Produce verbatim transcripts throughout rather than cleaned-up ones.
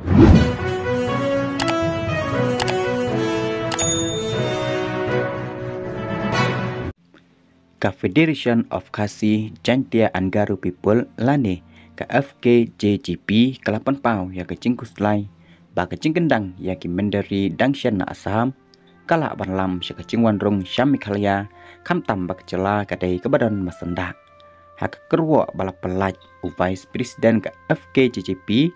Ka Federation of Khasi Jaintia and Garo People lane ka F K J G P ka la pynpaw ïa ka jingkhuslai ba ka jingkyndang ïa ki mynder ri dang shen na Assam ka lah ban lam sha ka jingwan rung sha Meghalaya, khamtam ba ka jylla ka dei kaba don masanda. Ha ka kyrwoh ba la pyllait, u Vice President ka F K J G P,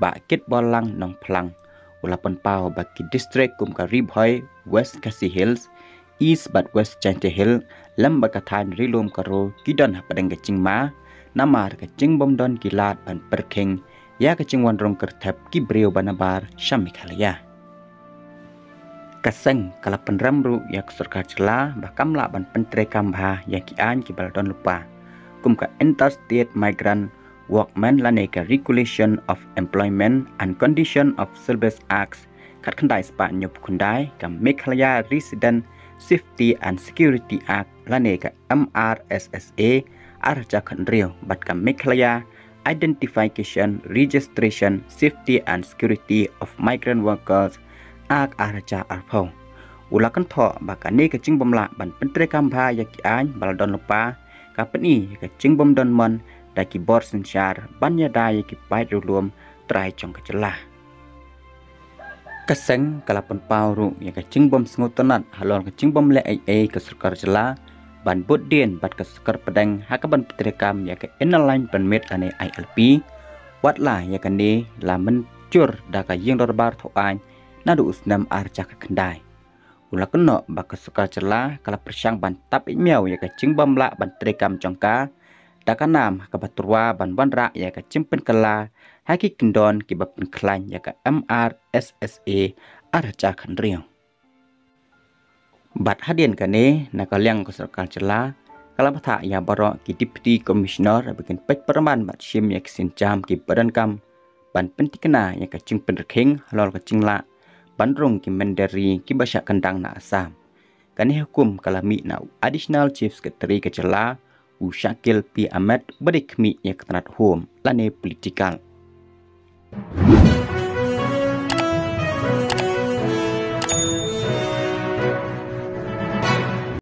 Bah Kitborlang Nongphlang, u la pynpaw ba ki district kum ka Ri Bhoi, West Khasi Hills, East bad West Jaintia Hills, lem bad ka thaiñ Ri-lum Garo ki don hapdeng ka jingma namar ka jingbym don ki lad ban pyrkhing ïa ka jingwan rung kyrthep ki briew ba nabar sha Meghalaya. Ka seng ka la pynrem ruh ïa ka sorkar jylla ba kam lah ban pyntreikam bha ïa ki aiñ kiba la don lypa, kum ka Interstate Migrant Workmen lane ka Regulation of Employment and Condition of Service Act khatkhyndai spah hynñiewphew khyndai, ka Meghalaya Resident Safety and Security Act lane ka M R S S A ar hajar khathynriew bad ka Meghalaya Identification, Registration, Safety and Security of Migrant Workers Act ar hajar arphew. U la kynthoh ba kane ka jingbym lah ban pyntreikam bha ïa ki aiñ ba la don lypa ka pyni ïa ka jingbym don mon da ki bor synshar ban ïada ïa ki paid riewlum trai jong ka jylla. Ka seng ka la pynpaw ruh ïa ka jingbym sngewtynnad halor ka jingbym leh ei ei ka sorkar jylla ban bud dien bad ka sorkar pdeng ha kaban pyntreikam ïa ka Inner Line Permit lane I L P, wat la ïa kane la mynjur da ka ïing dorbar thaw aiñ naduh u snem ar hajar khatkhyndai. U la kynnoh ba ka sorkar jylla ka la pyrshang ban tap ïa miaw ïa ka jingbym lah ban treikam jong ka da ka nam ha kaba tyrwa ban wanrah ïa ka jingpynkylla ha ki kyndon kiba pynkhlaiñ ïa ka M R S S A ar hajar khathynriew. Bad hadien kane, na ka liang ka sorkar jylla ka la bthah ïa baroh ki Deputy Commissioner ba kin peit pyrman bad shim ïa ki sienjam kiba donkam ban pyntikna ïa ka jingpynrkhing halor ka jinglah ban rung ki mynder ri kiba shah kyndang na Assam. Kane hukum ka la mih na u Additional Chief Secretary ka jylla, u Shakil P Ahmed, uba dei khmih ïa ka tnat home lane political.